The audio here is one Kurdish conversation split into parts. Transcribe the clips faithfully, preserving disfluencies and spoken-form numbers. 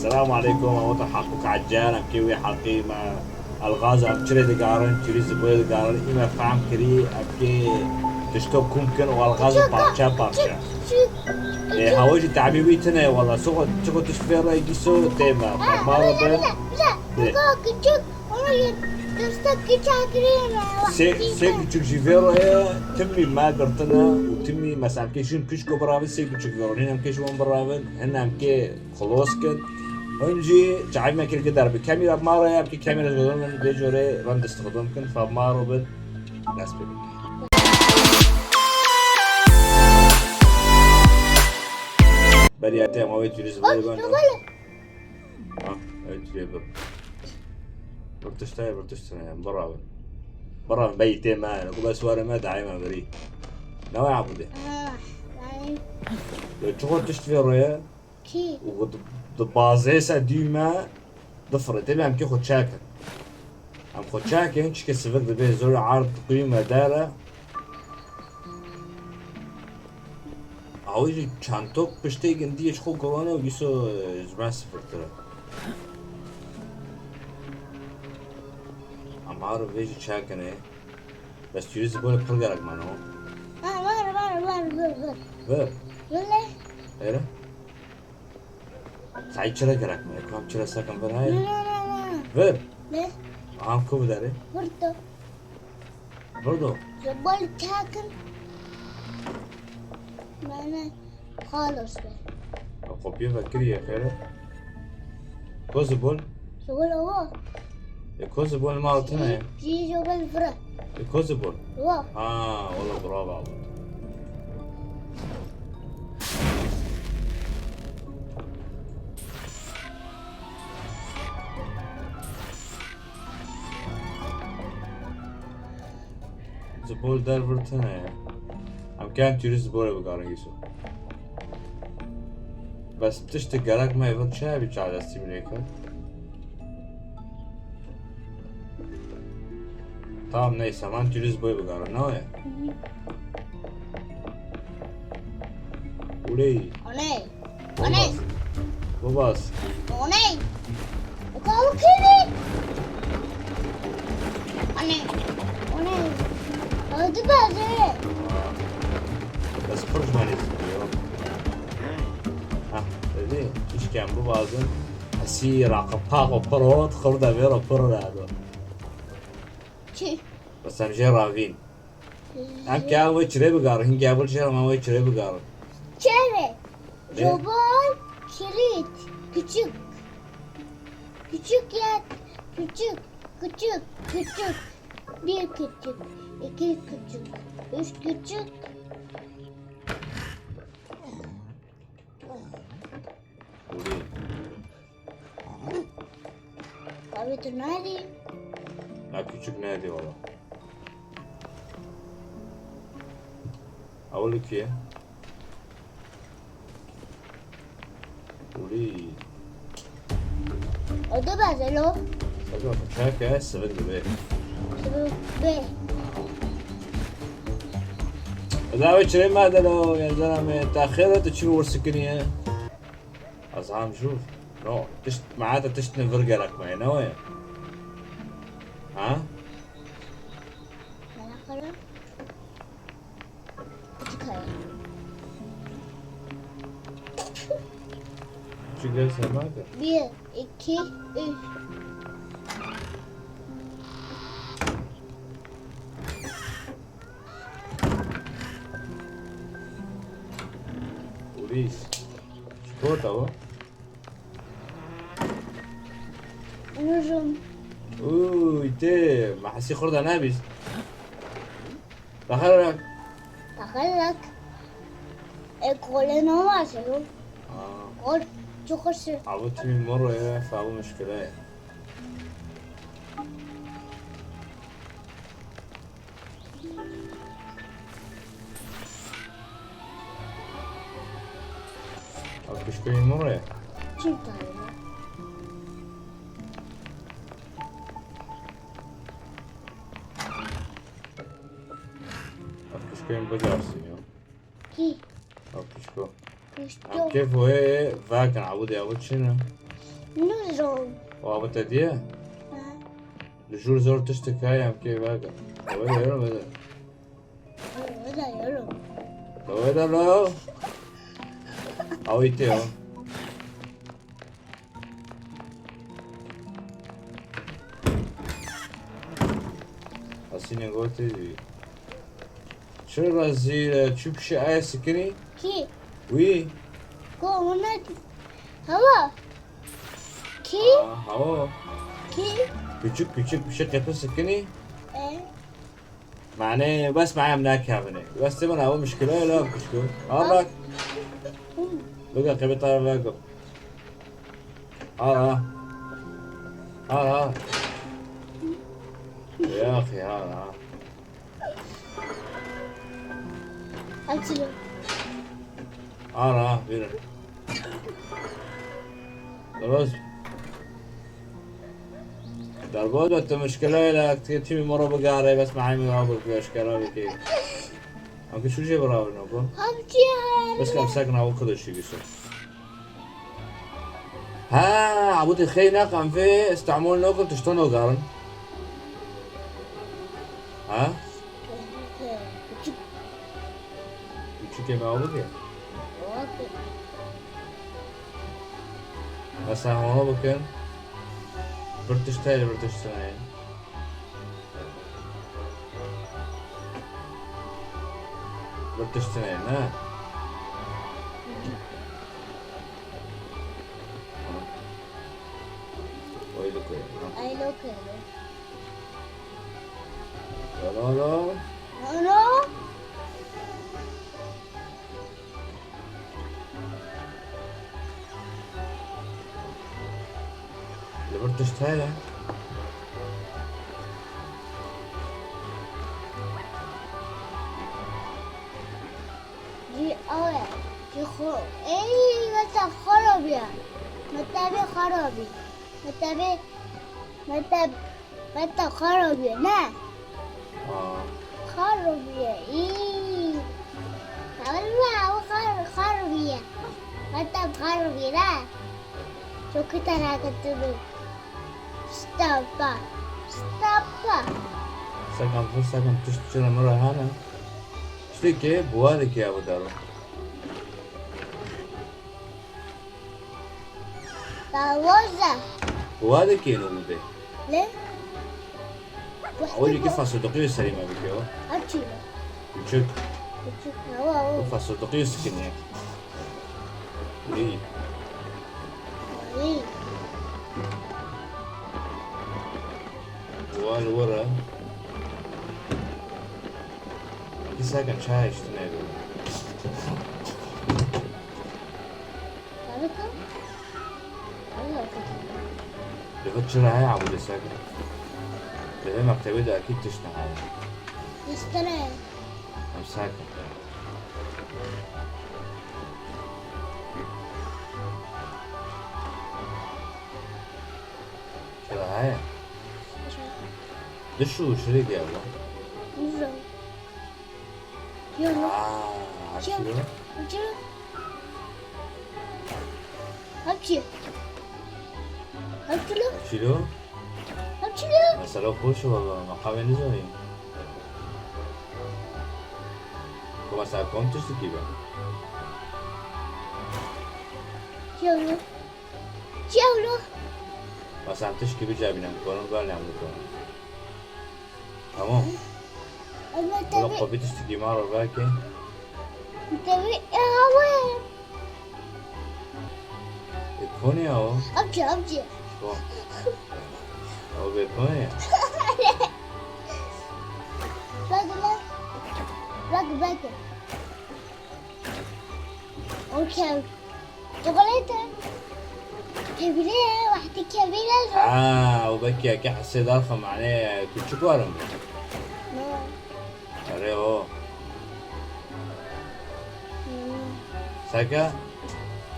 Selam aleykum, ew te Hakûk Eccel, em kê wê heqî me elxaz em çirê digarin, çirî zibolê digarin, î me fehm kirî, em kê tişto kûm kin û elxaz parçe parçe. Ê, hewe jî tabî wî tune ye, wela, çiqo, çiqo tişt vê rê gîso tê me, ferma re be. Dê. Sê, sê küçük jî vê rê ye, timî me girtine û timî, mesela, em kê jin küçko biravin, sê küçük vê rê, hin em kê ji wan biravin, hin em kê Xelos kin. Hûn jî çavê me kir gider bi kamera mare ya, bi kamera ji min vê corê rend istiqdam kin, fa maro bin, dest pê bikin. Beriya te ma wê tûrîzm wê ben. Ha, ew tûrê bir. Bir tişt heye, bir tişt heye, biravin. Biravin, bey tê me, ku bes were me, daîma birî. Ne waya bu de? Ah, daîm. Yo, çiqo tişt vê rê ye? Kî? Û di, di bazê se dî me difirê. Tê em kê xwe çekin. Em xwe çekin, çike sivik dibe, zor erd qî me dere. Awê jî çentok piştê gindiyê ji xwe girone û dîso, e, ji me siviktir e. Em har vê jî çekin e. Bes tûrî zibole pir gerek me no. Ha, var, var, var, var, var. Vir. Vile. Êre? Say çira gerek me? Kam çira sekin vir hayır? Na, na, na, na. Vir. Ne? Am ku bidere? Burada. Burada. Zibol çekin. Bana halos be. Kopya vekiriye xêre. Ko zibol? Zibol ava. E, ko zibol ma altına ya. Ji, ji zibol vira. E, ko zibol? Wa. Ha, ola bravo abi. Zibol dervirtine ya. Em ken tûrî zibolê bigarin gîso. Bes tiştê gerek me vir çi hebî çar destî min êkir. Tamam, neyse, man tûrî zibolê bigarin, ne ye? Hı hı. Uley. Oley. Bibas. Bibas. Oley. Kawu kiri. Anne. Anne. Öldü bazı. Bes pir ji me lê zikiriyo. Heh, dedi, tiştê em bibazin. Esî raqe paqo pir hot, xirde vêro pir rado. Çi? Bes em jê ravîn. Em ke wê çirê bigarin, hingê ev çirê em wê çirê bigarin. Çirê. Ne? Zobol, kilit, küçük. Küçük yat, küçük, küçük, küçük. Bir küçük, iki küçük, üç küçük. Abi tu nerede? Ya küçük nerede valla? Avlu ki? Uli. O da bazelo. Saka çeke sivik dibe. Sivik be. Eda ve çirê me de lo, ya zana me, ta xêr tu çi wursikiniye? Ez ham jûr. No, tişt, me heta tişt ne vir gerek me, ne waya? Ha? Merak ediyorum. Küçük hayal. Küçük gel sen bak. Bir, iki, üç. Polis. Çikolata o. Nujum. Uy, tê, me hesî xurda nebîst. Daxelek. Daxelek. E, kolê nava sero. Aa. Kol, çok hoş. Abi timi moro ya, fa bu müşküle ya. Abi kuşkuyun moro ya. Çift tane. Abi kuşkuyun bacarsın ya. Kî? Bak pişko. Pişko. Em kêf wê vekin, ew dê ew çi ne? Nuzon. Wa bi te diye? Ha. Li jûr zor tiştik heye em kê vege. Ewe de yerim vede. Ewe de yerim. Ewe de lo. Awî te o. Asînê gotê jî. Çi rezîl e, çi pişe aye sikinî? Kî? Wî? Ko hûn ne? Hewa. Kî? Aa, hewa. Kî? Küçük küçük pişe qepin sikinî. E? Mane bes ma em nakevine. Bes te bana o muşkila la kuşku. Al bak. Bak qebe taraf bak. Al al. Al al. Ya akhi al al. Açılın. Ara, buyurun. Roz. Derbaz be, tu muşkila ye, la, tu tîmî moro bigare, bes mehemî wa bikî, eşkera bikî. Em ki şûjê birawin, oku. Bes kam sekna, o kadar şey güzel. Ha, abû te xey neqe em vê îstemol nokin, tişto nogarin. Ha? Küçük. Küçük eve abû ke? Mesela hava bakın. Bir tişt heye, bir tişt heye. Bir tişt heye, ne? Oy, look at it. Ay, look at it. Hello, hello. Hello. Li vir tişt heye? Cî ew e. Cî xwe. Ey, wesa xwe robî. Mektebê xwe robî. Mektebê, mekteb, mekteb xwe robî, ne? Aa. Xwe robî. Î. Wela, ew xwe, xwe robî. Mekteb xwe robî, ne? Çok güzel hareket ediyor. Stop. Stop. Sakın, sakın, tişt çene mura hana. Tiştekê bi wadekê ew dero. Dawoza. Bi wadekê êno bû dê. Ne? Ew jî ki fasodoqiyê serî me bike o. Açî. Küçük. Küçük. Awa, awa. Bu fasodoqiyê sikiniye. Î. Î. Wan were. Kî seke çay içtine. Tabii ki. Tabii ki. Li vir çira heye abû de seke. Li vir mektebê de ekîd tişt heye. Listene. Em seke. Çira heye? Diş û şirê diye bu. Güzel. Yürü. Aa, Çek. Açıyor. Açıyor. Hepsi. Hepsi. Açilo. Hepsi. Mesela hoş valla, maqamê nizanî. Ku mesela kom tiştekî be. Çevre. Çevre. Mesela tiştekî bicebîne, korin bernî em dikorin. Tamam. Ama Wala tabii, kopî tiştekî ma re veke. Tabii, e, ama. E, konê ya o? Amca, amca. Ko. O be konê ya. Bak, bak. Bak, bak. Okey. Çikolata. Kebire, wextî kebire. Ha, û belkî eke hesê darxim, yani küçük warim. No. Erê o. Hmm. Seke?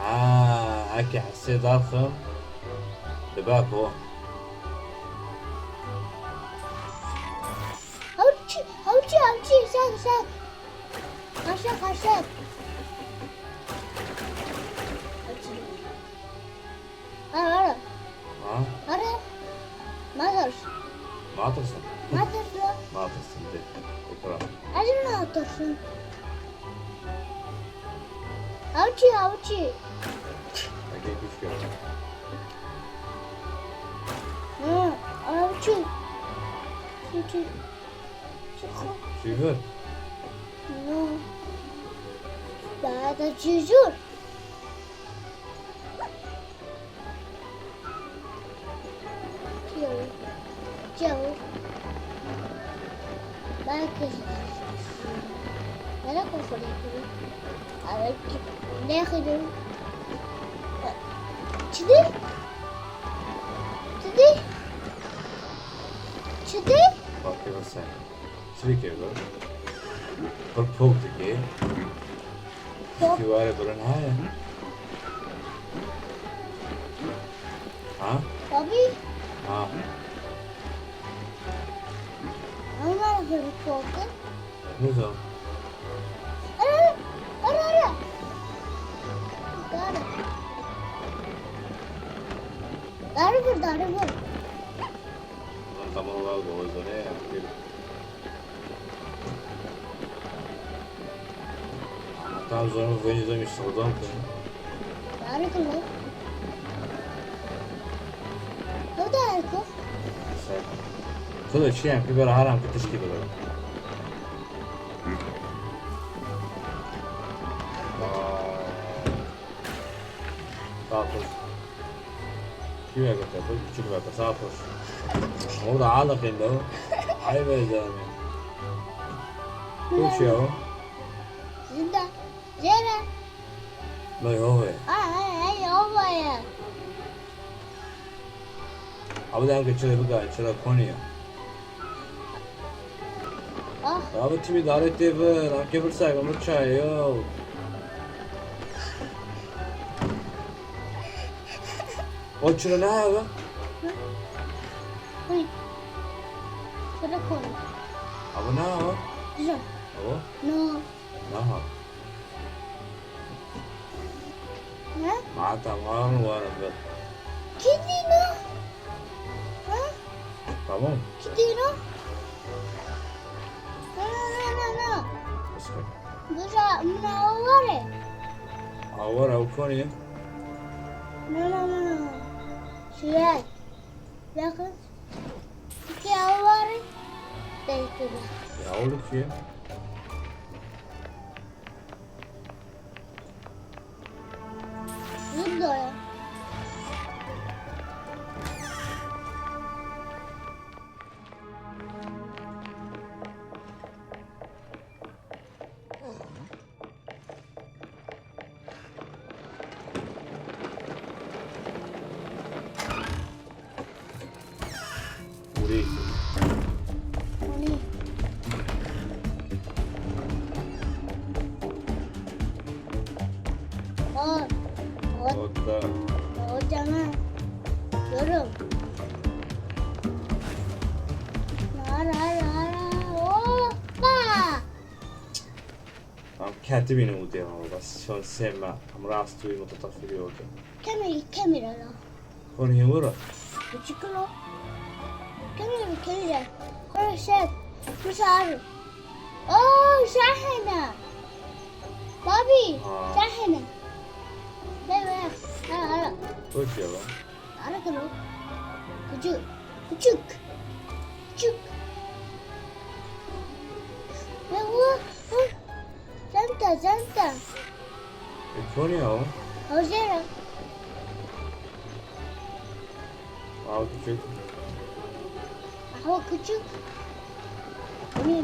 Ha, eke hesê darxim. Dibe ko. Hawçî, hawçî, hawçî, sek, sek. Kaşa, kaşa. Hawçî. Ha, ha. Natirsin. Natirsin. Natirsin de. Ekran. Ez natirsin. Avçî, avçî. Ege kuş geldi. Hı, avçî. Çi, çi. Çi xo. Çi ver? No. Daha da çi zor. Çiyo. Çiyo. Belki. Nere kontrol ediyorum? Evet. Ne yapıyorum? Çidi? Çidi? Çidi? Bak, sen. Çi dike be? Pir pok dike. Pok. Tiştî were birin heye. Ha? Tabii. Ha. Ama bir pok. Nizam. Ara, ara, ara. Ara. Darı vur, darı vur. Tamam, tamam, abi, o zaman ne yapayım? Tam zor mu, beni zor mu, işte, oradan mı? Harika lan. O da harika. Sen. Şöyle şey yapayım, böyle haram bir tişki böyle. Aa. Sağ ol. Kime götürdün? Küçük bebe, sağ ol. Orada ağırlık indi o. Ay be canım. Kuş ya o. Zinda. Zere. Ne yok be? Ay, ay, ay, yok be ya. Abi, de anke çile bika, çile Konya. Ah. Abi, timi dare te ve, anke bir saygı mı çay yo. O çile ne abi? Konya. Çile Konya. Abi ne abi? Güzel. Abi? No. Aha. Ne? Ma tamam, var be. Kidino? Ha? Tamam. Kidino? No, no, no, no, no. Iskı. Buza, mına avare. Avare, avkoni. No, no, no, no. Şey. Bakın. Ki avare. Belki de. Ya oğlum ki. Burada ya. Uri. Uri. Aa, o-, Otta. O zaman yorum. Ara, ara, ara. Hoppa. Tamam, ketibîne û dê bas. Şöyle sevme. Ama rahatsız duyma, tatafili oldu. Kamera, kamera la. Kon hêwira. Küçük lo. Kamera, kamera. Kore şef. Kuşar. Oo, şahane. Babi, aa, şahane. Be, be. Ha, ha. Hoş ya lan. Ara kilo. Küçük. Küçük. Küçük. Ve bu, bu. Çanta, çanta. E, Konya o. Hozera. Al küçük. Aha, küçük. Koni,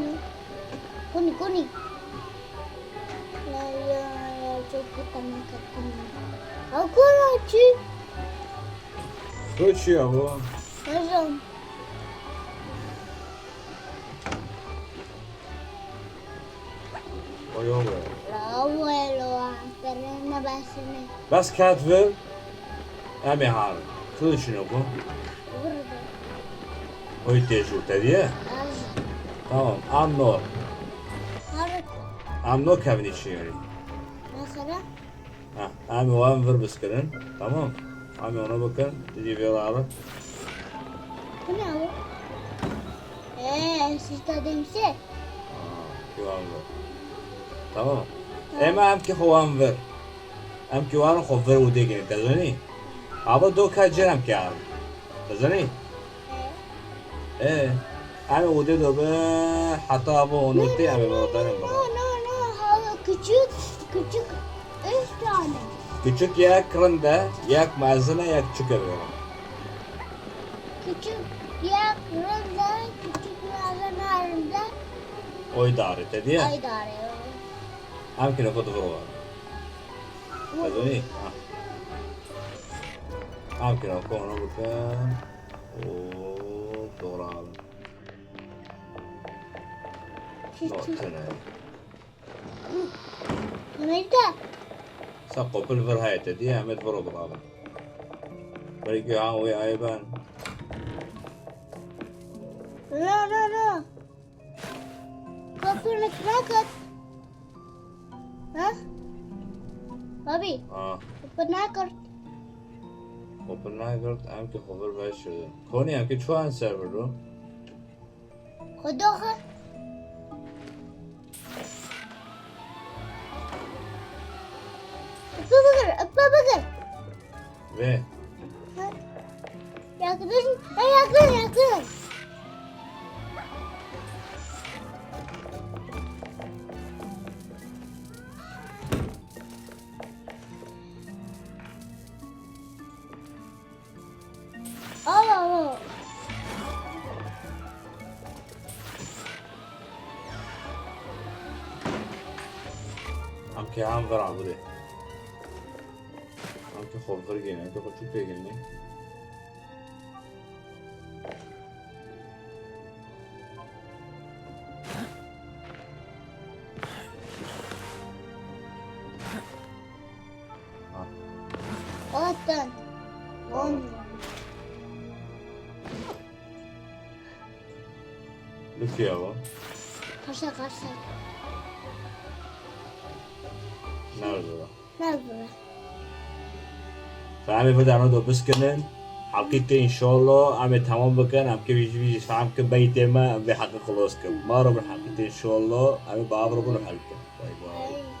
koni, koni. Ya, ya, ya, çok kötü, kötü. Al, kuraçı. Koç ya bu. Hocam. Oy, oy. Bravo, Elo, aferin, ne başını. Bas kat ver. Em ê harin. Tu diçin oku. Burada. Oy, têjû te diye. Tamam, am no. Harika. Am no kevnî çi yeri. Mesela? Ha, em ê wan vir biskirin. Tamam. Em ê ona bikin. Didî vê rara. Bu ne o? Ee, siz de demişe. Ha, ki wan vir. Tamam. Ema em ki xwe wan vir. Em ki wan xwe vir û dê kirin, te zanî? Ava do ka cir em ki an. Te zanî? Ee. Em û dê do be heta ava onu tê em ê No, no, no, no, hala küçük, küçük üç tane. Küçük yek rind e, yek mezin e, yek çûk e. Küçük yek rind e, küçük mezin e rind e. Oy darê te diye. Ay darê. Em kine xwe diviro. Te zanî? Ha. Em kine xwe onu bikin. O, doğru abi. No, tene. Nerede? Sa qopil vir heye te diye, em ê vir û bixabin. Belkî ha wê ayê ben. No, no, no. Qopil nakat. Ha? Abi. Ha. Qopil nakat. Qopil nakat, em ki xwe vir beş. Konî em ki çuan server ro. Xwe doxe. Ipe bigir, ipe bigir. Vê. Yakın, e, yakın, yakın. Al, al, al. Em ke em vir abirê. Em ke xwe vir gêne, em ke xwe çû pê gêne. Ha. Atan. Tamam. Lütfiye bu. Kaşa, kaşa. Nerede? Nerede? Fe em ê vê dana do biskinin. Heqî te înşallah em ê temam bikin. Em ke vî jî vî jî fehm kin beytê me, em vê heqî xilos kin. Ma re bin heqî te înşallah. Em ê bi av re bin û hel kin. Bay bay.